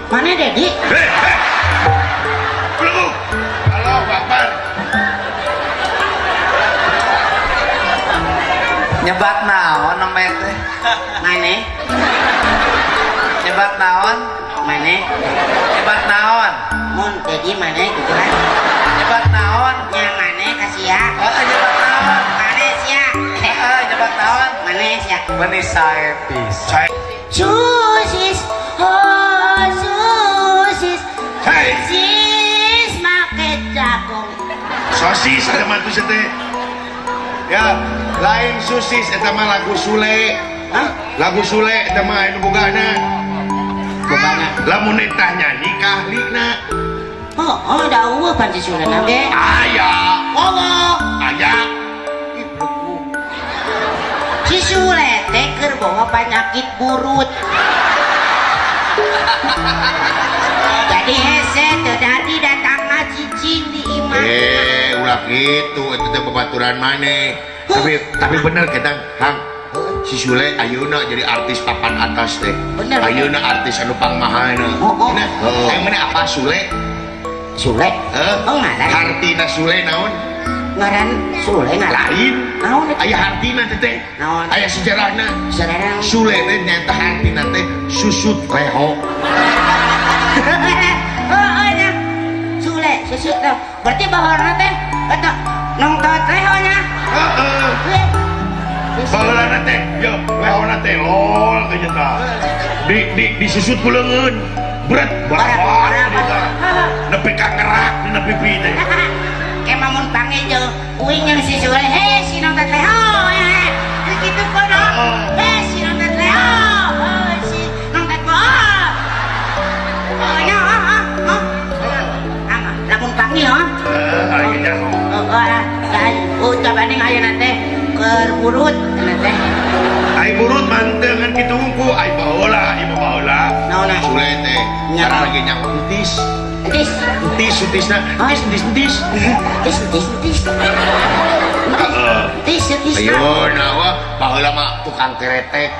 Mana Dedi? Hei, hei. Belum. Allahu Akbar. Nyebat naon namanya teh? Mana? Nyebat naon? Mana? Nyebat naon? Mun Dedi mana gitu kan? Nyebat naon? Nya mana kasih ya? Heeh, nyebat naon? Mana sia? Heeh, nyebat naon? Mana sia? Meni sae pisan. Susis, oh susis, Hei. Sosis make jagung. Sosis ada mantu teh. Ya, lain sosis eta mah lagu Sule. Hah? Lagu Sule eta mah anu bogana. Bogana. Lamun eta nyanyi kahlina. Oh, oh, da eueuh pan si Sule na ge. Aya. Oh, Aya. si Sule teh keur bawa penyakit burut. Jadi hese teu dadi datang cicing di imah. Ulah gitu eta teh babaturan maneh. Tapi bener ketang, Hang. Si Sule ayeuna jadi artis papan atas teh. Bener. Ayeuna artis anu pangmahalna. Oh, oh. Nah, aya mana apa Sule? Sule? Heh. Oh, ngaran. Hartina Sule naon? Ngaran Sule ngaran. Lain. Naon eta? Aya hartina teh teh. Naon? Aya sejarahna. Sejarahna. Sule teh nyaeta hartina teh susut leho. Oh, nya. Sule, susut leho. Berarti baheulana teh eta nongtot leho nya. Heeh. Baheulana teh, yo lehona teh lol kayaknya tah. Di disusut ku leungeun. Bret, barabar gitu. Nepi ka kerak dina pipi teh. Kayak mamun panggil jeung uing jeung si Sule, heh si nongtot leho. Gitu kono. Heh si nongtot leho. Si nongtot leho. Oh, nya, oh, oh, oh. Ah, lamun panggil, oh. Heeh, aing nyaho. Oh, oh, ucapan ayeuna teh keur burut cenah teh. Ai burut mah teu ngan kitu hungku, ai baheula, ieu mah baheula. Naon? Sule teh, Nya. cara lagi nyaho entis. Entis. Entis, entisna, entis, entis, entis. Entis, entis, entis. Heeh. Entis, entis. Ayo, nawa, baheula mah tukang keretek.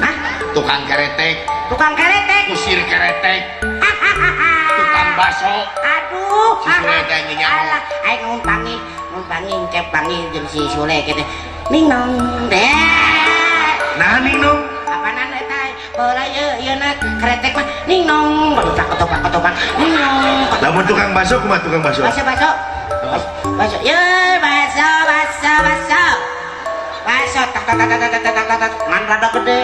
Hah? Tukang keretek. Tukang keretek. Kusir keretek. Tukang baso. Aduh. Si Sule teh nyaho. Alah, aing ngumpangi, cep panggil jeung si Sule kitu. Ning nong deh. Nah, ning nong. Apaanan eta? Baheula ieu ieu na keretek mah ning nong, ketoprak ketoprak ketoprak. Ning nong. Lamun tukang baso kumaha tukang baso? Baso baso. Baso. Ye, baso baso baso. Baso tak tak tak tak tak tak tak tak ngan rada gede.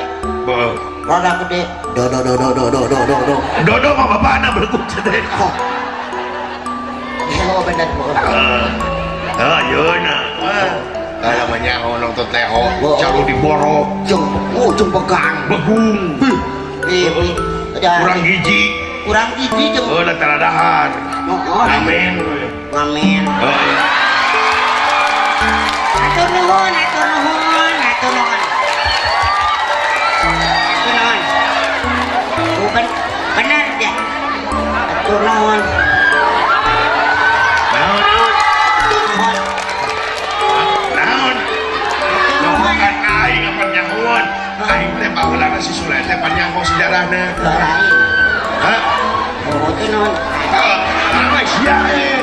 Heeh. Rada gede. Do do do do do do do do do. Dodo mah bapakna berkut teh. Oh. Oh, bener. Heeh. Ayeuna. Kalau mah nyaho nongtot leho, calu diborok. Jeung, oh, jeung pegang. Begung. Ih, Kurang gizi. Kurang gizi jeung. Oh, da taradahar. Oh, Ngamen. Ngamen. Heeh. Atur nuhun, atur nuhun, atur nuhun. Atur nuhun. Oh, bener ya. Atur nuhun. Naon? Atur nuhun. Naon? Bukan aing apa nyahoan. Aing teh baheulana si Sule teh panyaho sejarahna. Lain. Hah? Oh, itu nuhun. Heeh. Naon sia?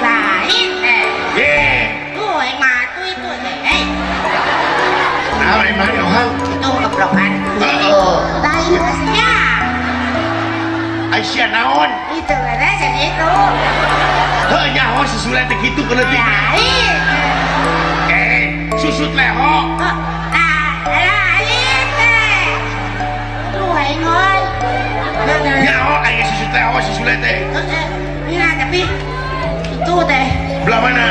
Lain teh. Ye. Tuh, aing mah tuh itu teh. Hei, Naon emang ohang? itu keblokan. Heeh. Lain sia. Ai sia naon? Itu beres itu. Heuh nyaho si Sule teh kitu keleutikna. Lain. Eh, susut leho. Oh, lain teh. Aduh, aing euy. Nyaho aing susut leho si Sule teh. Iya, tapi itu teh. Belah mana?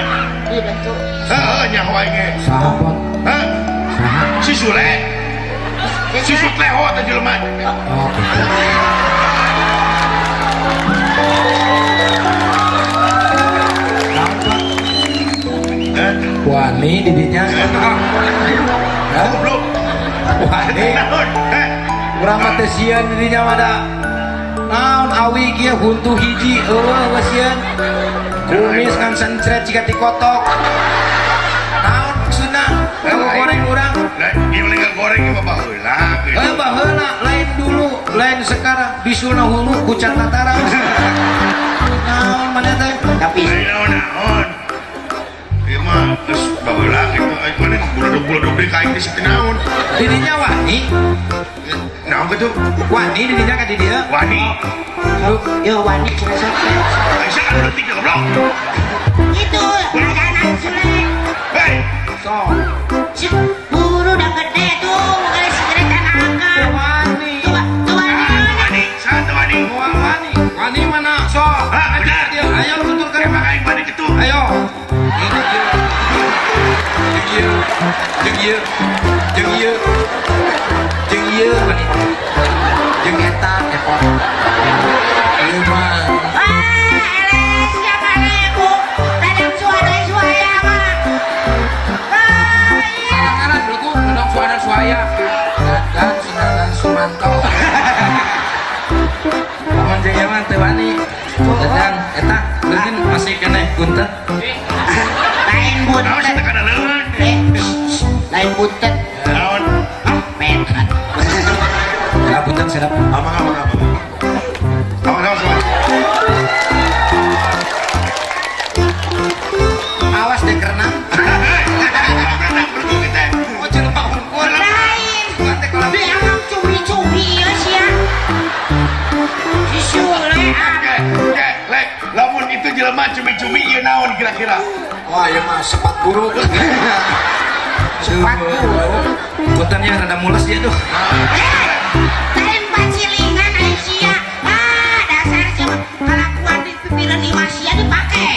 Iya, betul. Heeh, nyaho aing ge. Saha? Hah? Saha? Si Sule. Susut leho teh jelema. Oh, gitu. Hah? Wani didinya. Hah? Goblok. Wani. Naon? Heh. Urang mah teh sieun didinya mah da. Naon awi kieu huntu hiji eueuh we sieun. Kumis ngan sencret jiga tikotok. Naon maksudna? Kamu goreng urang. Lah, ieu mah goreng ieu mah baheula. Eh baheula lain dulu, lain sekarang bisulna hulu kucat tatara. Di situ naon? Didinya wani. Naon kitu? Wani didinya ka di dieu. Wani. Yo wani cenah sok. Aisyah kan leutik goblok. Itu anak Sule. Hei, Sok. Si buru udah gede tuh, kali sigaretan angka. Wani. Coba, coba wani, satu wani. Moal wani. Wani mana? Sok. Ah, benar. Ayo tuturkeun. Emang aing wani kitu. Ayo. Jeung ieu. Jeung ieu. Jeung ieu. Jeung ieu wani. Jeung eta epot. Ieu mah. Ah, eleh, siapa leku? Dadang suara suaya mah. Ah, iya. Salah ngaran bro, dadang suara suaya. Dadan Sunanan Sumanto. Lamun jeung ieu mah teu wani. Dadang eta leungeun masih keneh punten. Lain Naon buntet. sih teh leungeun? Eh, lain buntet. Naon? Ah, metan. Ya punten sedap. Amang amang amang. Amang amang semua. Awas deh kerenang. Berenang bergu kita. Oh jelema unggul. Lain. Bukan teh kalau Dianggap cumi-cumi ya sia. Si Sule ah. Oke, oke, lek, lamun itu jelema cumi-cumi ieu naon kira-kira? Wah, ya mah sepat buruk. Sepat buruk. Punten ya rada mules dia tuh. Eh, lain pacilingan ai sia. Ah, dasar sia mah kalakuan di pipireun imah sia dipake.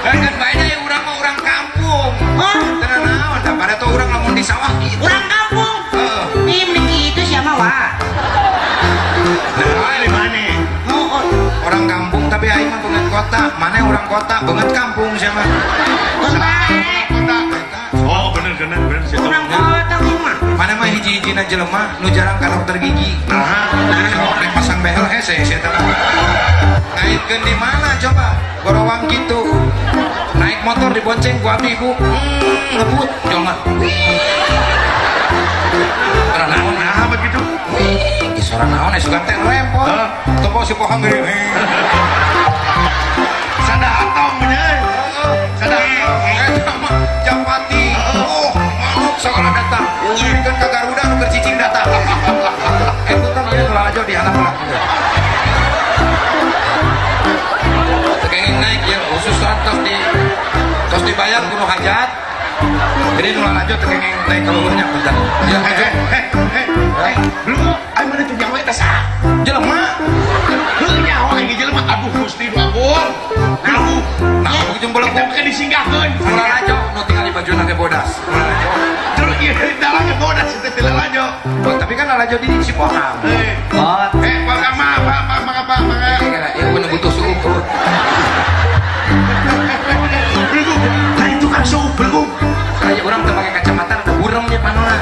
Kan bae ya urang mah urang kampung. Oh, Teu naon da pada tuh urang lamun di sawah gitu. urang kampung. Heeh. Nih meni kitu sia mah wah. Nah, di mana? Oh, oh. Orang kampung tapi aing mah banget kota. Mana orang kota banget kampung sia mah. Bae. Kota. Oh, bener bener bener sih. Urang kota mah. Mana mah hiji-hijina jelema nu jarang ka dokter gigi. Nah, Sok rek pasang behel hese sia teh. Ngaitkeun di mana coba? Gorowang kitu. Naik motor dibonceng ku abdi ibu. Ngebut jangan. Karena naon nah begitu. Wih, suara naon eh sugan teh rempot. Hah? Topo si pohon gede. Sada atong nya. Sada atong. Eta mah Japati. Oh, manuk segala datang. Nyurikeun ka Garuda nu keur cicing datang. Eh punten ieu nu lalajo di handap lah. Teu kenging naik ya khusus tos dibayar kudu hajat. Jadi nu lalajo teu kenging naik ka luhurnya punten. Ya, Eh, eh, eh, eh, belum, aing mana teu nyawa eta saha? jelema. Heuh nyawa aing jelema. Aduh Gusti nu ampun. Belum. Nah, begitu belum Kita mah disinggahkeun. Nu lalajo nu tinggal di bajuna ge bodas. Nu lalajo. Terus ieu dalang ge bodas teh teh lalajo. Oh, tapi kan lalajo di si pohon. Eh, Oh, eh, Pak Kama, Pak, Pak, Pak, Pak, Pak. ya bener butuh suup. Belum, lain tukang suup, belum. Kayak orang teu pakai kacamata rada buremnya panona.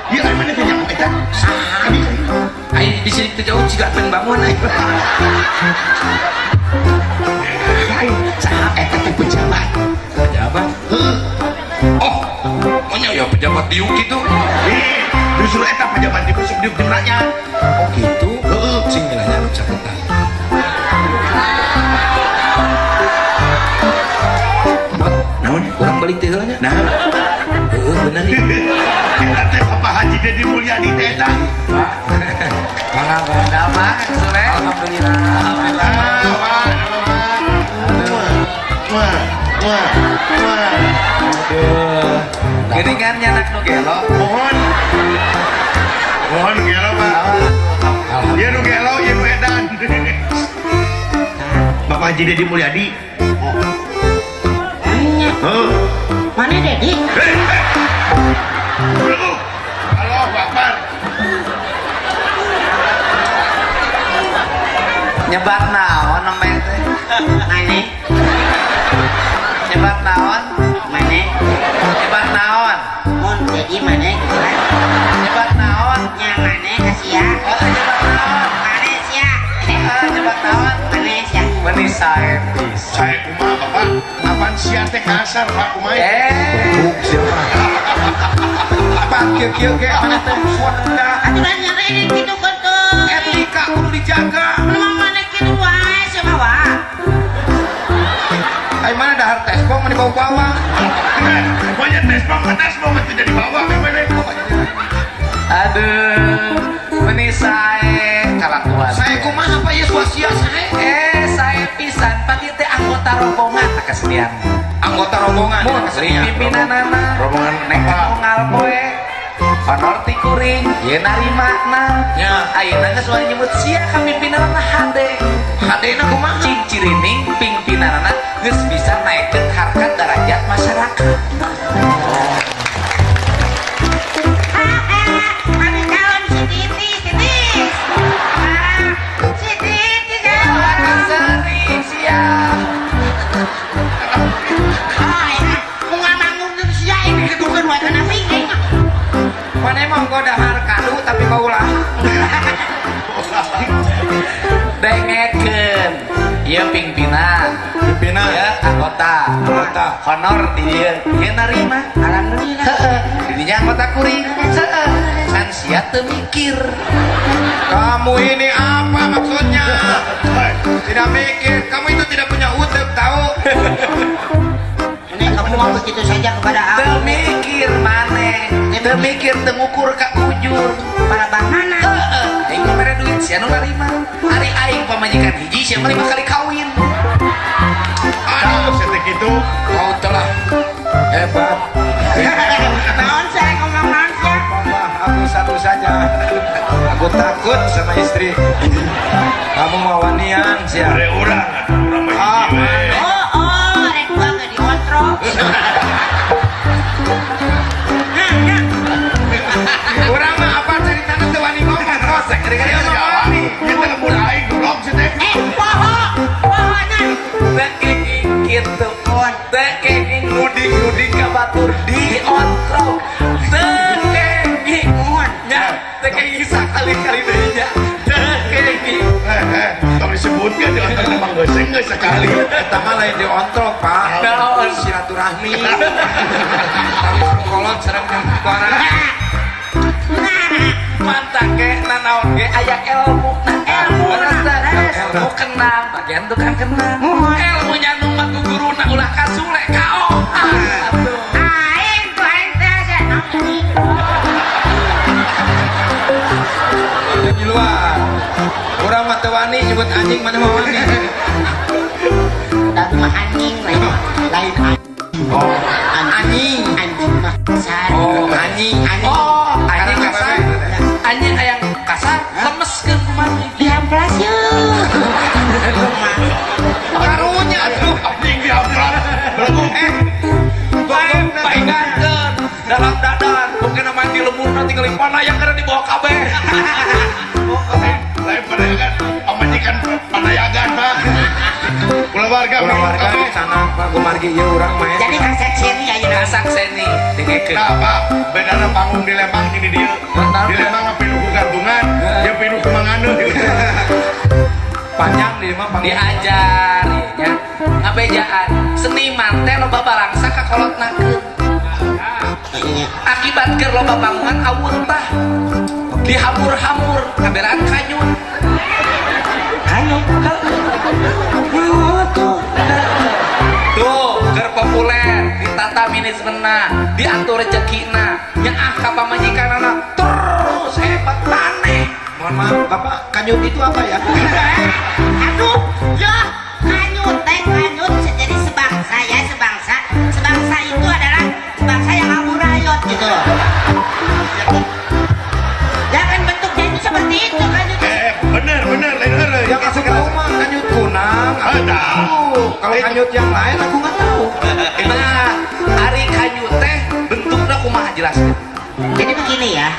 Ieu aing mana teh nyawa eta? Saha? Ai di sini teu jauh jiga pen bangun ai. Lain, saha eta teh pejabat. Pejabat. Heuh. Oh, maunya ya pejabat diuk gitu. Eh, justru eta pejabat di busuk diuk jeung rakyat. Oh gitu. Heeh. Sing nilainya anu caketan. Bot, Naon? kurang balik teh heula nya. Nah, Heeh, bener nih. eta teh Bapak Haji Deddy Mulyadi teh eta. Pak. Mangga, Pak. Ada apa, Sule? Alhamdulillah. Alhamdulillah. Ah, wah, wah. Wah, wah, wah. Aduh. Gini kan nyanak nu gelo. Mohon. Mohon nu gelo, Pak. Alhamdulillah. Ieu nu gelo, ieu nu edan. Bapak Haji Deddy Mulyadi. Oh. Nya, Heuh. mana Dedi? Hei, hei. Belum. Allahu Akbar. Nyebat naon namanya teh? Mana? Nyebat naon? Mana? Nyebat naon? Mun Dedi mana gitu kan? Nyebat naon? Nya mana kasih ya? Oh, nyebat naon? Mana sia? Ah, nyebat naon? Mana sia? Meni sae pisan. Saya kumaha Bapak? Apaan sia teh kasar Pak kumaha? Eh, Buk siapa? Apa kieu-kieu ge mana teh suara Aturan nyari gitu kan tuh. etika kudu dijaga. Memang mana gitu wae sia mah wah. Ai mana dahar tespong meni bau bawang. Banyak teh Desmong ke Desmong itu jadi bawa ke mana? Aduh, meni sae kalakuan. Saya kumaha Pak ieu sia sae? Eh, sae pisan pagi teh anggota rombongan kesenian. Anggota rombongan Mun kesenian. Pimpinanana Rombongan nek apa? Unggal poe honor ti kuring ye narimana. Ya. Ayeuna geus wani nyebut sia ka pimpinanana hade. Hadena kumaha? Cing cirining pimpinanana geus bisa naikkeun harkat derajat masyarakat. Kami kawan si Titis, Titis. Ah, si Titis ya. Seri sia. Ah, ini mau ngamanggung sia ini kedukeun wae kana aing. Mana emang gua dahar kadu tapi kau ulah. Dengekeun. Ieu pimpinan. Pimpinan. Ieu anggota. Anggota. Honor di dieu. Ieu narima. Alhamdulillah. Heeh. Di dinya anggota kuring. Heeh. Kan sia teu mikir. Kamu ini apa maksudnya? Tidak mikir. Kamu itu tidak punya utek tahu. Ini kamu mau begitu saja kepada aku. Teu mikir maneh. Teu mikir teu ngukur ka ujur. Para banana. Heeh. Aing mah mere duit sia nu narima. Ari aing pamajikan hiji sia mah 5 kali kawin. Aduh, setek itu. Kau telah hebat. Naon saya ngomong naon sia? Papa, aku satu saja. Aku takut sama istri. Kamu mau wanian sih. Are urang, atuh urang mah Ah. hiji we. Oh, rek gua ge diontrok. Nah, nah. Urang mah apa ceritanya teu wani ngomong. Rosek ngeri-ngeri mah wani. Kita lembur aing goblok sih teh. Eh, poho, pohona. Teu kenging kitu. Teu kenging nuding-nuding ka batur diontrok. Teu kenging. Mohon. Nya, teu kenging sakali-kali deui nya. Teu kenging. Eh, eh, tong disebutkeun di otak emang geuseng geus sekali. Eta mah lain diontrok, Pak. Naon? Silaturahmi. Tapi kolot sareng orang. Mantap ge nanaon ge aya ilmu nah. Ilmu, Leres teh. leres. Ilmu kenang bagian tukang kenang. Mohon. Ilmu nya nu mah ku guruna ulah kasule kao. Atuh. Aing tuh aing teh asa naon ini. Di luar. Urang mah teu wani nyebut anjing mana mah wani. Tapi mah anjing lain lain anjing. Oh, anjing. Anjing mah kasar. Oh, anjing. Anjing. Oh, anjing Karena kasar. apa? Anjing hayang kasar lemeskeun kumaha. Diamplas yeuh. Karunya tuh. Anjing diamplas. Belagu. Eh, Bae paingankeun dalam dadan mungkin namanya di lemurna tinggal panah yang karena dibawa kabeh. Lain panayagan, pamajikan panayagan, Pak. Kulawarga, Kulawarga kabeh. sana Pak Gumargi ieu urang mah. Jadi kaset seri ayeuna. Kasak seni dengekeun. Nah, Pak, bedana panggung di Lembang gini dia. Di Lembang mah pinuh ku gantungan, dia pinuh ku manganeun. Panjang di mah panggung. Diajar ieu nya ngabejaan seniman teh loba balangsa ka kolotnakeun. Akibat keur loba panggungan awur tah dihamur-hamur kabelaan kanyut. Kanyut. Oh, tuh. Tuh keur populer ditata manajemenna diatur rezekina nyaah ka pamajikanana terus hebat maneh. Mohon maaf, Bapak, kanyut itu apa ya? Aduh, ya kanyut teh kanyut jadi sebangsa ya sebangsa. Sebangsa itu adalah bangsa yang amurayot gitu loh. Jangan bentuknya itu seperti itu kanyut. Eh, bener, bener, lain heureuy. Yang aku tahu mah kanyut kunang, aku Ada. tahu. Kalau kanyut yang lain aku nggak tahu. Nah, ari kanyut teh bentukna kumaha jelaskeun? Jadi begini ya.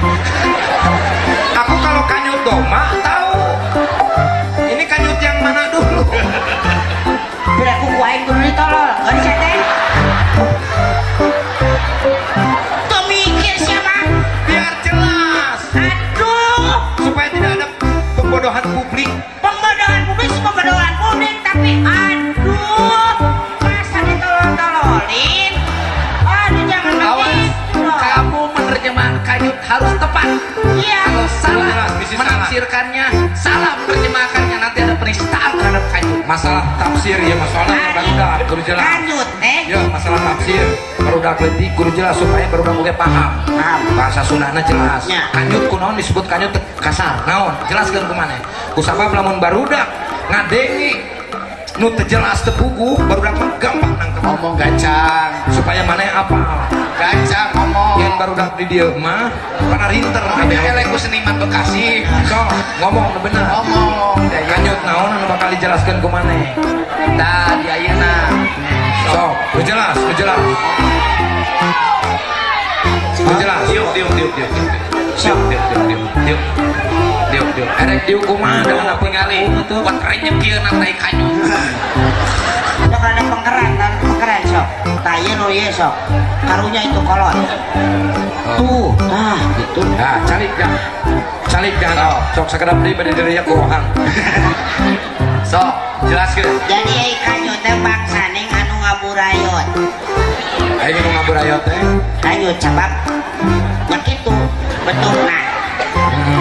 Aku kalau kanyut doma tahu. Ini kanyut yang mana dulu? Biar aku aing kudu ditolol. Gak bisa teh. Tuh mikir siapa? Biar jelas Aduh, supaya tidak ada pembodohan publik. Pembodohan publik tapi aduh, masa ditolol-tololin? Aduh, jangan Awas, begitu dong. kamu menerjemahkan kanyut harus tepat. Iya. Kalau salah Jelas, bisa salah. menafsirkannya, salah menerjemahkannya nanti ada penistaan terhadap kanyut. kanjut? Masalah tafsir ya masalah barudak kudu jelas. Kanjut teh. Ya masalah tafsir barudak leutik kudu jelas supaya barudak oge paham. Paham. Bahasa Sundana jelas. Ya. Kanjut kunaon disebut kanjut kasar. Naon? Jelaskeun ku maneh. Kusabab lamun barudak ngadengi nu teu jelas teu puguh barudak mah gampang nangkep. Ngomong gancang. Supaya maneh apal. Gancang ngomong. Yen barudak di dieu mah panarinter Kabeh elek ku seniman Bekasi. Sok ngomong nu bener. Ngomong. Kanjut naon anu bakal dijelaskeun ku maneh. Tah di ayeuna. Sok, nu jelas, nu jelas. Nu jelas. Diuk diuk diuk diuk. Diuk diuk diuk diuk. Diuk. Diuk diuk. Erek diuk kumaha da Anak ningali buat renyek kieu na tai kanjut. Sok ada pengkeran, ada pengkeran sok. Tah ieu nu ieu sok. Karunya itu kolot. Tuh. Tah gitu. Nah, calik dah. Calik dah. Sok sakedap deui bade dirinya ku rohang. Sok, jelaskeun. Jadi ai kanjut teh bangsaning anu ngaburayot. Aing nu ngaburayot teh. Kanjut sabab nya kitu bentukna.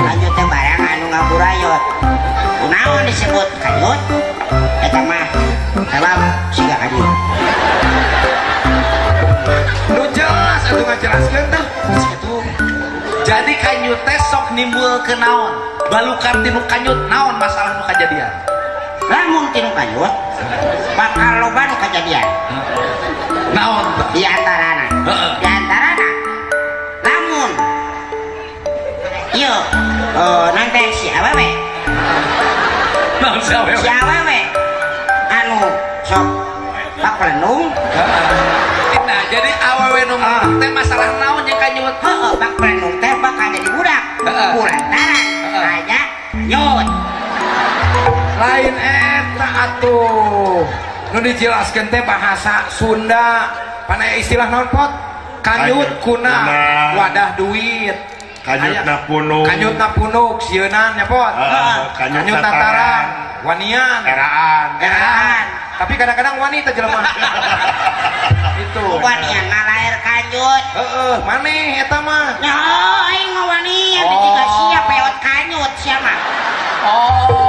Kanjut teh barang anu ngaburayot. Kunaon disebut kanjut? Eta mah sabab siga kanjut. Nu jelas atuh ngajelaskeun teh. Itu. Jadi kanjut teh sok nimbul ke naon? Balukan tinu kanjut naon masalah nu kajadian? Lamun tinu kanjut bakal loba nu kajadian. Naon tah? Di antarana. Heeh. Di antarana lamun ieu nanti si awewe, Naon si awewe? si awewe anu sok paklendung. Nah, jadi awewe nu teh masalah naon jeung kanjut? Heeh, bak pelendung teh bakal jadi budak. Heeh. Kulantaran Heeh. aya nyut. Lain eta atuh. Nu dijelaskeun teh bahasa Sunda. Pana istilah naon pot? Kanjut Kanjut kuna kuna. wadah duit. Kanjut na punuk. Kanjut na punuk sieunan nya pot. Heeh, kanjut Kanjut na na tarang, tarang. wanian, Eraan. eraan. Tapi kadang-kadang wanita jelema. Itu. Wanian ngalair kanjut. Heeh, maneh eta mah. Ya aing mah wanian oh. Jika sia peot kanjut sia mah. Oh.